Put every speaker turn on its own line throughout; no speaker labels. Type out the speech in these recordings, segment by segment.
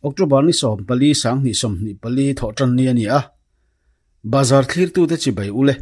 October ni 14 2024 thawhtanni a ni a, bazar thlirtute chibai ule.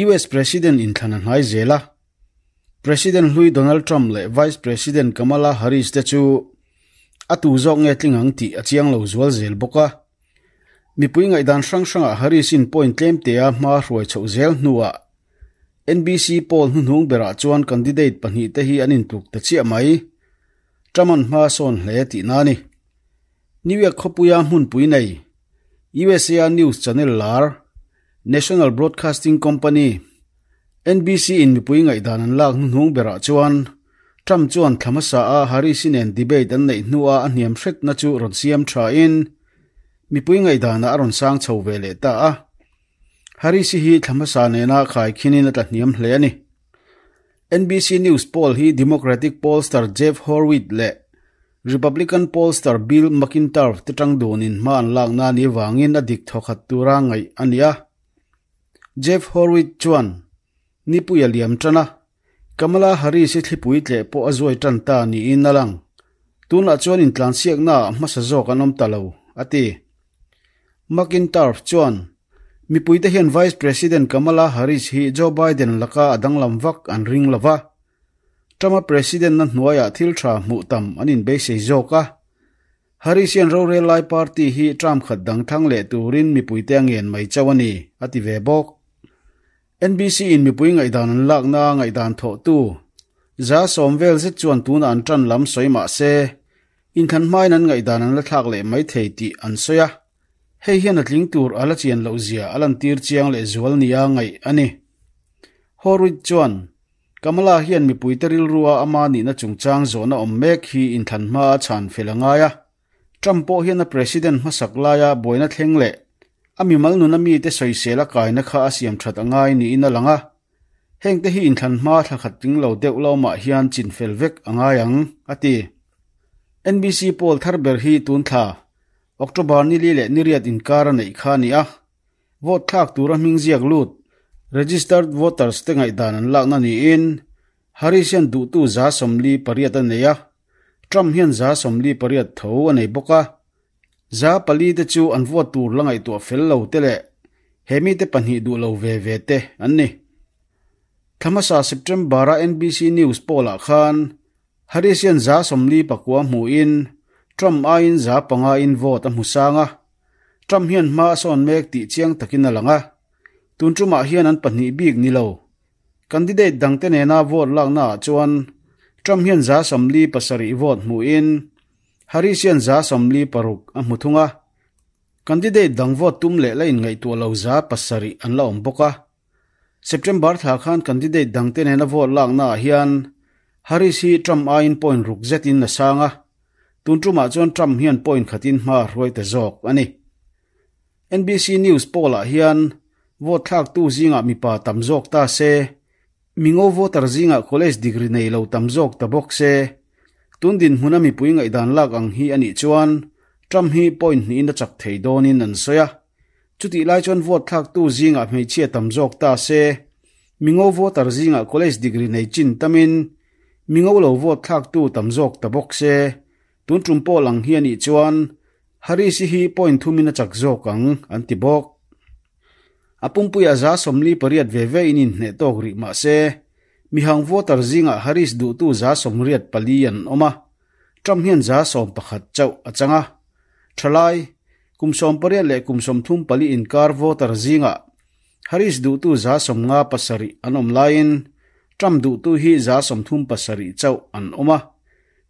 US President inthlan a hnai zel a, President hlui Donald Trump leh Vice President Kamala Harris te chu a tu zawk nge tling ang tih a chiang lo zual zel bawk a. Mipui ngaihdan hrang hrangah Harris-in point tlem tea hma hruai chhoh zel hnuah NBC poll hnuhnung berah chuan candidate pahnihte hi an intluk ta chiah mai. Trump-a'n hma sawn hle tihna a ni. New York khawpuia hmunpui nei, USA news channel lar, National Broadcasting Company, NBC, in mipui ngaihdan an lak hnuhnung berah chuan Trump chuan thla hmasa a Harris-i nen debate an neih hnuah a hniam hretna chu rawn siam thain mipui ngaihdanah a rawn sang chho ve leh ta a. Harris-i hi thla hmasa nena khaikhinin a tla hniam hle a ni. NBC News poll hi Democratic pollster Jeff Horwitz leh Republican pollster Bill McIntyre te tang dunin hma an lakna a nih vangin a dik thawkhat tura ngaih a ni a. Jeff Horwitz chuan, Nipui a liam tan a, Kamala Harris-i thlipui tleh pawh a zuai tan ta niin a lang. Tunah chuan intlansiaknaah hmasa zawk an awm ta lo, a ti. McIntyre chuan, Mipuite hian Vice President Kamala Harris hi Joe Biden laka a danglam vak an ring lo va. Trump-a President-na hnuaiah thil tha hmuh tam an inbeisei zawk a. Harris hian rorel lai party hi Trump khat dang thlang leh turin mipuite a ngen mai chauh a ni, a ti ve bawk. NBC-in mipui ngaihdan an lakna ngaihdan thawhtu 70 vel zet chuan tunah an tan lam sawi mah se, inthlan hmain an ngaihdan an la thlak leh mai thei tih an sawi a. Hei hian a tling tur a la chian loh zia a lantir chiang leh zual nia ngaih a ni. Horwitz chuan, Kamala hian mipuite rilrua ama nihna chungchang zawhna awm mek hi inthlan hma a chhan fel a ngai a. Trump pawh hian a president hmasak laia buaina thleng leh a mimal nuna mite sawisel a kaina kha a siam that a ngai niin a lang a. Hengte hi inthlan hma thla khat tling lo deuh lawmah hian chin fel vek a ngai ang, a ti. NBC poll thar ber hi tun thla October ni li leh ni riat inkar a neih kha a ni a, vote thlak tura hming ziak lut, registered voters, te ngaihdan an lakna niin Harris hian duhtu 48 a nei a, Trump hian 48 tho a nei bawk a. 4% te chu an vote tur la ngaihtuah fel lo te leh he mite pahnih duh lo ve ve te an ni. Thla hmasa September-a NBC News poll-ah khan Harris hian 49 hmuhin Trump aiin 5% in vote a hmu sang a. Trump hian hma a sawn mek tih chiang takin a lang a. Tun tumah hian an pahnih bik ni lo. Candidate dangte nena vote laknaah chuan Trump hian 47 vote hmuhin Harris hian 56 a hmu thung a. Candidate dang vote tum leh la inngaihtuah lo 7% an la awm bawk a. September thla khan candidate dangte nena vote laknaah hian Harris hi Trump aiin point ruk zetin a sang a, tun tumah chuan Trump hian point khatin hma a hruai ta zawk a ni. NBC News poll-ah hian vote thlaktu zingah mipa tam zawk ta se, mingo voter zingah college degree nei lo tam zawk ta bawk se, tun dinhmuna mipui ngaihdan lak ang hi a nih chuan Trump hi point hnihin a chak thei dawnin an sawi a. Chutih lai chuan vote thlaktu zingah hmeichhia tam zawk ta se, mingo voter zingah college degree nei chin tamin mingo lo vote thlaktu tam zawk ta bawk se, tun tum pawh lang hi a nih chuan Harris-i hi point thumin a chak zawk ang, an ti bawk. A pumpuiah 48 ve ve in inhneh tawk rih mah se, mihang voter zingah Harris duhtu 84 an awm a, Trump hian 11 chauh a chang a. Thalai, kum 18 leh kum 34 inkar voter zingah Harris duhtu 57 an awm laiin Trump duhtu hi 37 chauh an awm a.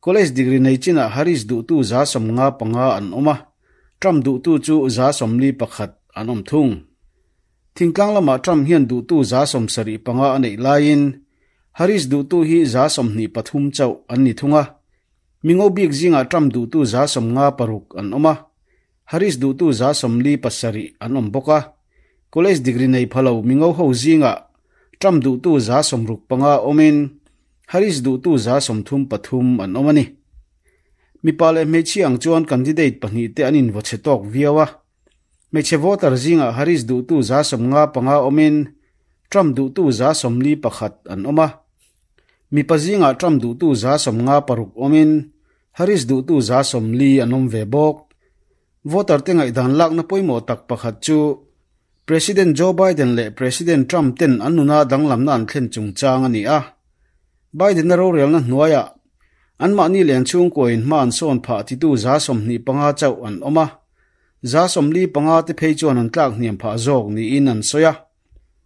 College degree nei chinah Harris duhtu 95 an awm a, Trump duhtu chu 41 an awm thung. Thingtlang lamah Trump hian duhtu 75 a neih laiin Harris duhtu hi 23 chauh an ni thung a. Mingo bik zingah Trump duhtu 56 an awm a, Harris duhtu 47 an awm bawk a. College degree nei pha lo mingo ho zingah Trump duhtu 65 awmin Harris duhtu 33 an awm a ni. Mipa leh hmeichhia ang chuan candidate pahnih te an invaw chhe tawk viau a. Hmeichhe voter zingah Harris duhtu 55 awmin Trump duhtu 41 an awm a. Mipa zingah Trump duhtu 56 awmin Harris duhtu 40% an awm ve bawk. Voter te ngaihdan lakna pawimawh tak pakhat chu President Joe Biden leh President Trump ten an nuna danglamna an thlen chungchang a ni a. Biden-a rorelna hnuaiah anmahni leh an chhungkuain hma an sawn phah titu 25 chauh an awm a, 45 te phei chuan an tlak hniam phah zawk niin an sawi a.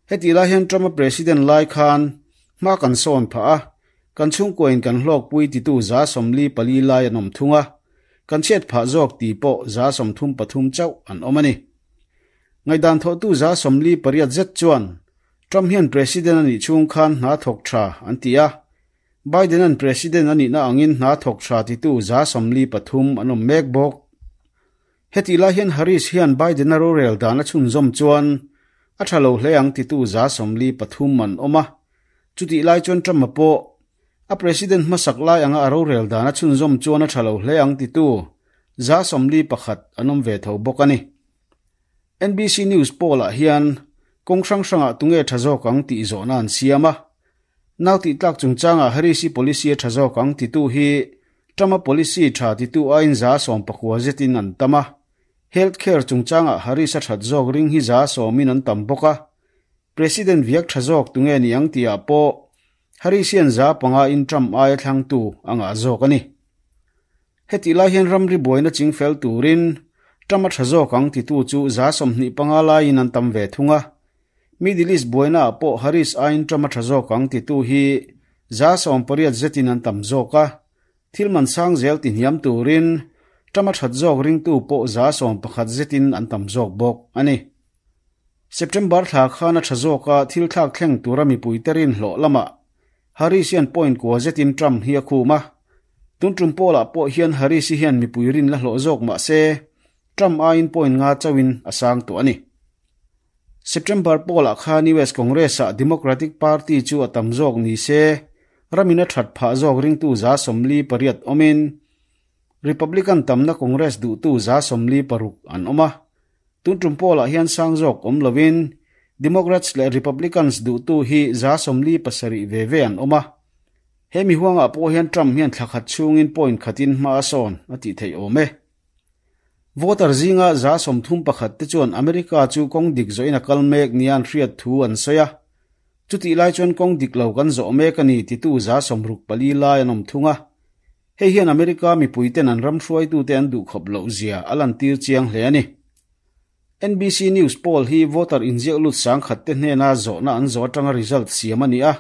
Hetih lai hian Trump-a President lai khan hma kan sawn phah a, kan chhungkuain kan hlawkpui titu 44 lai an awm thung a, kan chhiat phah zawk tih pawh 33 chauh an awm a ni. Ngaihdan thawhtu 48 zet chuan Trump hian President a nih chhung khan hna thawk tha an ti a, Biden-a'n President a nihna angin hna thawk tha titu 43 an awm mek bawk. Hetih lai hian Harris hian Biden-a rorel dan a chhunzawm chuan a tha lo hle ang titu 43 an awm a, chutih lai chuan Trump-a pawh a President hmasak lai anga a rorel dan a chhunzawm chuan a tha lo hle ang titu 41 an awm ve tho bawk a ni. NBC News poll-ah hian kawng hrang hrangah tunge tha zawk ang tih zawhna an siam a. Nau tih tlak chungchangah Harris-i policy a tha zawk ang titu hi Trump-a policy tha titu aiin 19 zetin an tam a. Health care chungchangah Harris a that zawk ring hi 10% an tam bawk a. President viak tha zawk tunge ni ang tihah pawh Harris hian 5% in Trump aia thlangtu a ngah zawk a ni. Hetih lai hian ramri buaina chingfel turin Trump a tha zawk ang titu chu 25 laiin an tam ve thung a. Middle East buainaah pawh Harris aiin Trump a tha zawk ang titu hi 80% zetin an tam zawk a. Thil man sang zel ti hniam turin Trump a that zawk ringtu pawh 11% zetin an tam zawk bawk a ni. September thla khan a tha zawka thil thlak thleng tura mipuite rinhlawh lamah Harris hian point kua zetin Trump hi a khum a. Tun tum pawlah pawh hian Harris hian mipui rin la hlawh zawk mah se Trump aiin point nga chauhin a sang tawh a ni. September pawlah khan US Congress-ah Democratic Party chu a tam zawk ni se ramin a that phah zawk ringtu 48 awmin Republican tamna Congress duhtu 56 an awm a. Tun tum pawlah hian sang zawk awm lovin Democrats leh Republicans duhtu hi 47 ve ve an awm a. He mi huangah pawh hian Trump hian thla khat chhungin point khatin hma a sawn a tih theih awm e. Voter zinga 31 te chuan America chu kawng dik zawhin a kal mek nia an hriat thu an sawi a. Chutih lai chuan kawng dik lo kan zawh mek a ni titu 64 lai an awm thung a. Hei hian America mipuiten an ram hruaitute an duhkhawp loh zia a lantir chiang hle a ni. NBC News poll hi voter inziak lut sang khat te hnena zawhna an zawh atanga result siam a ni a.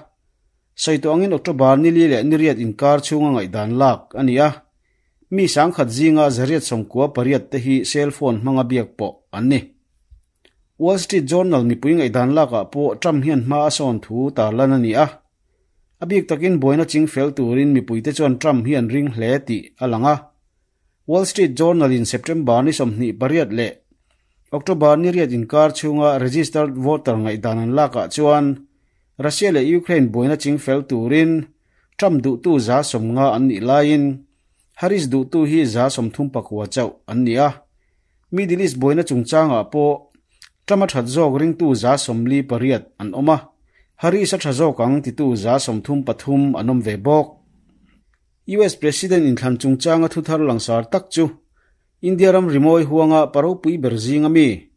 Sawi tawh angin October ni li leh ni riat inkar chhunga ngaihdan lak a ni a. Mi sang khat zinga 198 te hi cell phone hmanga biak pawh an ni. Wall Street Journal mipui ngaihdan lakah pawh Trump hian hma a sawn thu tarlan a ni a. A bik takin buaina ching fel turin mipuite chuan Trump hi an ring hle tih a lang a. Wall Street Journal in September ni 28 leh October ni riat inkar chhunga registered voter ngaihdan an lakah chuan Russia leh Ukraine buaina ching fel turin Trump duhtu 50 an nih laiin Harris duhtu hi 39 chauh an ni a. Middle East buaina chungchangah pawh Trump a that zawk ringtu 48 an awm a, Harris a tha zawk ang titu 33 an awm ve bawk. US President inthlan chungchanga thuthar langsar tak chu India ram rimawi huanga paropui ber zinga mi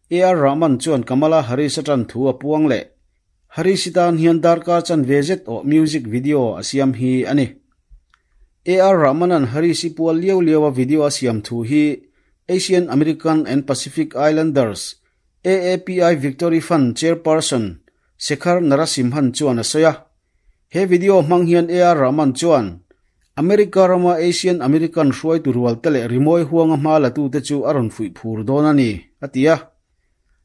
AR Rahman chuan Kamala Harris a tan thu a puang leh Harris i tan hian darkar chan ve zet awh music video a siam hi a ni. AR Rahman-a'n Harris i pual liau liau a video a siam thu hi Asian American and Pacific Islanders, AAPI Victory Fund Chairperson Shekhar Narasimhan chuan a sawi a. He video hmang hian AR Rahman chuan America rama Asian American hruaitu rual te leh rimawi huanga hma latute chu a rawn fuih phur dawn a ni, a ti a.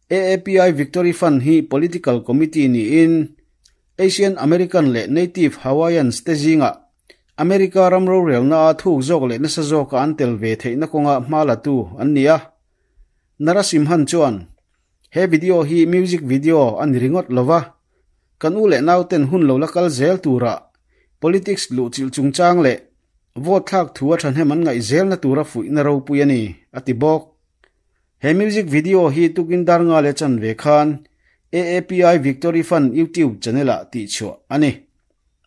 AAPI Victory Fund hi political committee niin Asian American leh Native Hawaiians te zingah America ram rorelna a thuk zawk leh nasa zawka an tel ve theihna kawnga hma latu an ni a. Narasimhan chuan he video hi music video a ni ringawt lova, kan u leh nauten hun lo la kal zel tura politics luh chilh chungchang leh vote thlak thu a thahnem an ngaih zelna tura fuihna ropui a ni, a ti bawk. He music video hi tukin dar nga leh chan ve khan AAPI Victory Fund YouTube channel-ah tihchhuah a ni.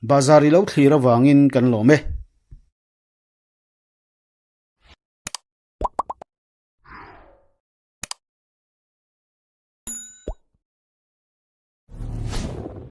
Bazar i lo thlir avangin kan lawm e.